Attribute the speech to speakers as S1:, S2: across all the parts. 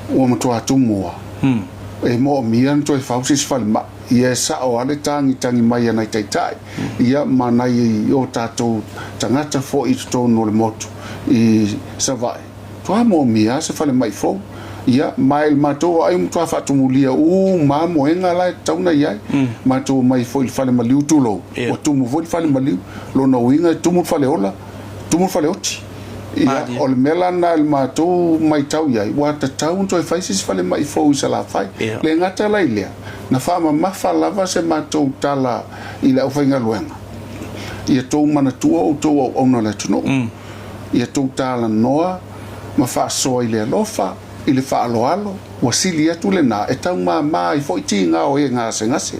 S1: Ua matua tumu lava, e moomia ona toe fau se isi falemai. Ia e sao lava le tagitagi mai a nai taitai, ia ma nai o tatou tagata foi i totonu o le motu i Savaii, matua moomia lava se falemai fou. Ia, ma i le matou vaai ua matua faatumulia uma lava moega la e tatau ona i ai. Matou omai foi i le fale maliu tulou, ua tumu foi le fale maliu. Lona uiga e tumu le faleola, tumu le faleoti. Ia, o le mea la lena i le matou matau i ai, ua tatau ona toe fai se isi falemai fou i Salafai. E le gata la i lea, na faamamafa lava se matou tala i le aufaigaluega, ia tou manatua outou auauna o le atunuu, ia tou talanoa ma faasoa i le alofa, i le faaaloalo, ua sili atu lena e taumama ai foi tiga o e gasegase.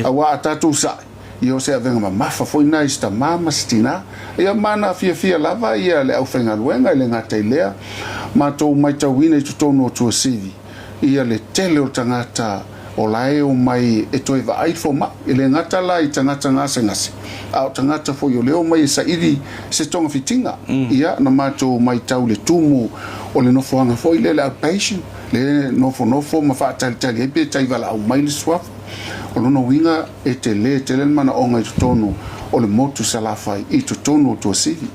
S1: Aua a tatou sa'i, Ia o se avega mamafa foi na i se tama ma se tina. Ia ma na fiafia lava ia le aufaigaluega e le gata i lea, matou maitauina i totonu o Tuasivi ia le tele o tagata o la e omai e toe vaai le fomai. E le gata la i tagata gasegase, a o tagata foi o lea omai e saili se togafitiga. Ia na matou maitau i le tumu o le nofoaga foi lea le outpatient, lea e nofonofo ma faatalitali ai pe tai valaau mai le suafa. O lona uiga e tele tele le manaoga i totonu o le motu Salafai i totonu o Tuasivi.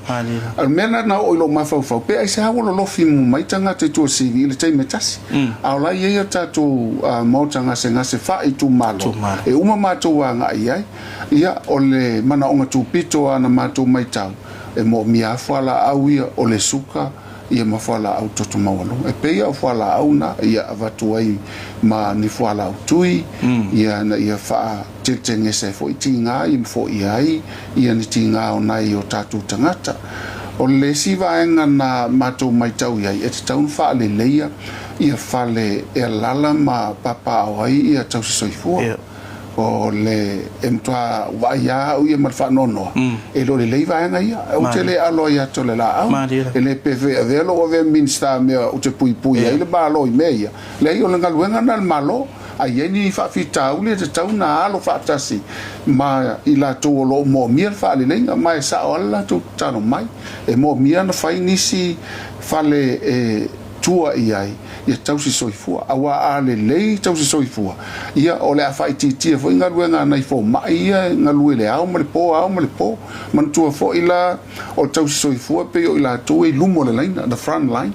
S1: O le mea lena na oo i lou mafaufau, pe aisea ua lolofi mai tagata i Tuasivi i le taimi e tasi, a o la e i ai a tatou maota gasegase faaitumalo e uma matou agai i ai. Ia, o le manaoga tupito lava na matou maitau, e moomia lava fualaau ia, o le suka, ia ma fualaau toto maualuga. E pei o fualaau na ia avatu ai ma ni fualaau tui, ia na ia faateltegese ai foi tiga ia ma foia ai ia ni tiga o nai o tatou tagata. O le isi vaega na matou maitau i ai, e tatau ona faaleleia ia fale e alala ma papaaao ai ia tausi soifua. O le e matua vaai lava au ia ma le faanoanoa, e le o lelei vaega ia. Ou te le alo ai atu o le laau. E le pe fe avea lou avea Minisita mea ou te puipui ai le Malo i mea ia. Leai, o le galuega lena a le Malo. A i ai ni faafitauli e tatau ona alo faatasi ma i latou o lo o moomia le faaleleiga, ma e sao lava le latou tatalo mai. E moomia ona fai nisi fale e tua i ai ia tausi soifua. Aua a lelei tausi soifua, ia o le a faaitiitia foi galuega a nai fomai ia e galue i le ao ma le po, ao ma le po. Manatua foi la o le tausi soifua pei o i latou e i luma o le laina, the front line,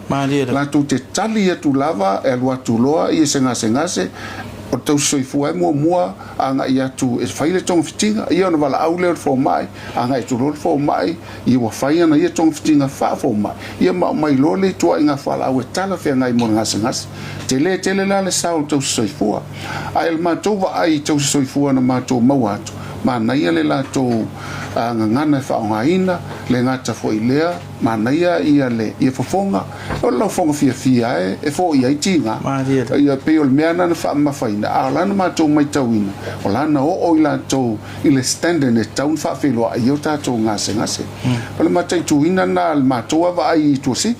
S1: latou te tali atu lava e alu atu loa ia se gasegase, o le tausi soifua e muamua agai atu e fai le togafitiga, ia ona valaau lea o le fomai, agai atu loa le fomai, Ia ua fai ana ia togafitiga faafomai, ia ma aumai loa le ituaiga fualaau e talafeagai mo le gasegase. Tele tele la le sao o le tausisoifua. Ae o le matou vaai i tausisoifua na matou maua atu, manaia le latou gagana e faaaogaina, le gata foi i lea, manaia ia le ia fofoga, o le laufoga fiafia e e foia ai tiga. Ia pei o le mea lena na faamamafaina, a o la na matou maitauina, o la na oo i latou i le standard e tatau ona faafeiloai ai o tatou gasegase. O le mataituina lena a le matou lava vaai i Tuasivi.